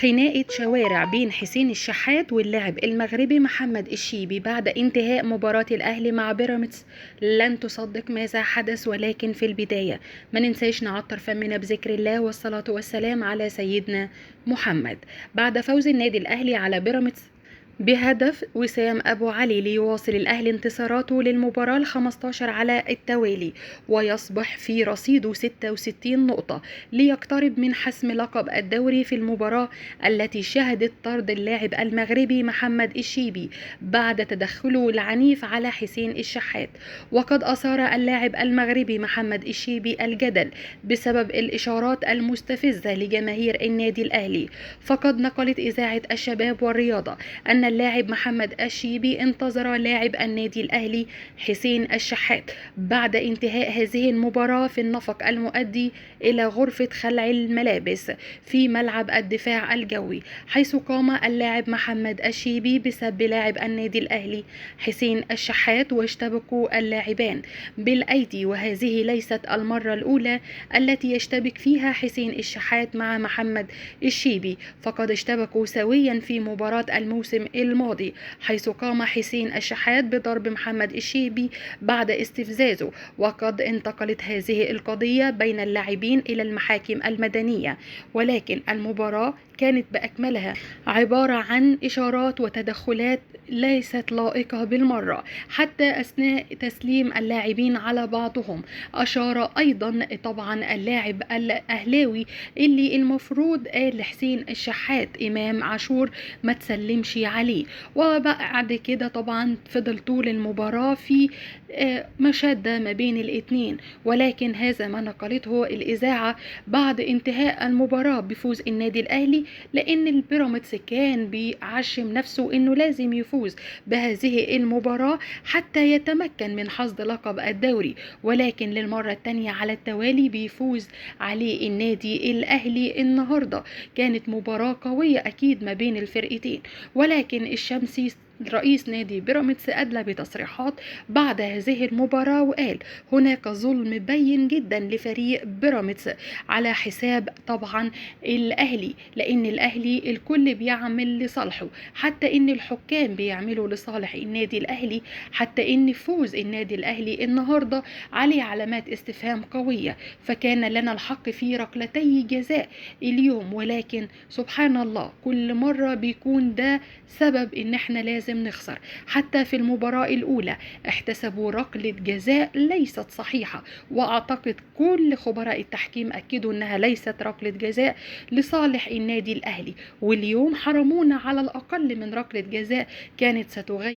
خناقة شوارع بين حسين الشحات واللاعب المغربي محمد الشيبي بعد انتهاء مباراة الأهلي مع بيراميدز. لن تصدق ماذا حدث، ولكن في البداية ما ننساش نعطر فمنا بذكر الله والصلاة والسلام على سيدنا محمد. بعد فوز النادي الأهلي على بيراميدز بهدف وسام أبو علي ليواصل الأهلي انتصاراته للمباراة ال15 على التوالي، ويصبح في رصيده 66 نقطة ليقترب من حسم لقب الدوري في المباراة التي شهدت طرد اللاعب المغربي محمد الشيبي بعد تدخله العنيف على حسين الشحات. وقد أثار اللاعب المغربي محمد الشيبي الجدل بسبب الإشارات المستفزة لجماهير النادي الأهلي، فقد نقلت إذاعة الشباب والرياضة أن اللاعب محمد الشيبي انتظر لاعب النادي الأهلي حسين الشحات بعد انتهاء هذه المباراة في النفق المؤدي إلى غرفة خلع الملابس في ملعب الدفاع الجوي، حيث قام اللاعب محمد الشيبي بسب لاعب النادي الأهلي حسين الشحات، واشتبكوا اللاعبان بالأيدي. وهذه ليست المرة الأولى التي يشتبك فيها حسين الشحات مع محمد الشيبي، فقد اشتبكوا سويا في مباراة الموسم الماضي، حيث قام حسين الشحات بضرب محمد الشيبي بعد استفزازه. وقد انتقلت هذه القضية بين اللاعبين إلى المحاكم المدنية، ولكن المباراة كانت بأكملها عبارة عن إشارات وتدخلات ليست لائقة بالمرة. حتى أثناء تسليم اللاعبين على بعضهم أشار أيضا طبعا اللاعب الأهلاوي اللي المفروض قال لحسين الشحات إمام عاشور ما تسلمش عليه. وبعد كده طبعا فضل طول المباراة في مشادة ما بين الاثنين، ولكن هذا ما نقلته الإذاعة بعد انتهاء المباراة بفوز النادي الأهلي، لأن البيراميدز كان بيعشم نفسه إنه لازم يفوز بهذه المباراة حتى يتمكن من حصد لقب الدوري، ولكن للمرة الثانية على التوالي بيفوز عليه النادي الأهلي. النهاردة كانت مباراة قوية أكيد ما بين الفرقتين، ولكن الشمسي رئيس نادي بيراميدز أدلى بتصريحات بعد هذه المباراة وقال هناك ظلم بين جدا لفريق بيراميدز على حساب طبعا الأهلي، لأن الأهلي الكل بيعمل لصالحه، حتى إن الحكام بيعملوا لصالح النادي الأهلي، حتى إن فوز النادي الأهلي النهاردة عليه علامات استفهام قوية، فكان لنا الحق في ركلتي جزاء اليوم، ولكن سبحان الله كل مرة بيكون ده سبب إن احنا لازم نخسر. حتى في المباراة الأولى احتسبوا ركلة جزاء ليست صحيحة، وأعتقد كل خبراء التحكيم أكدوا أنها ليست ركلة جزاء لصالح النادي الأهلي، واليوم حرمونا على الأقل من ركلة جزاء كانت ستغير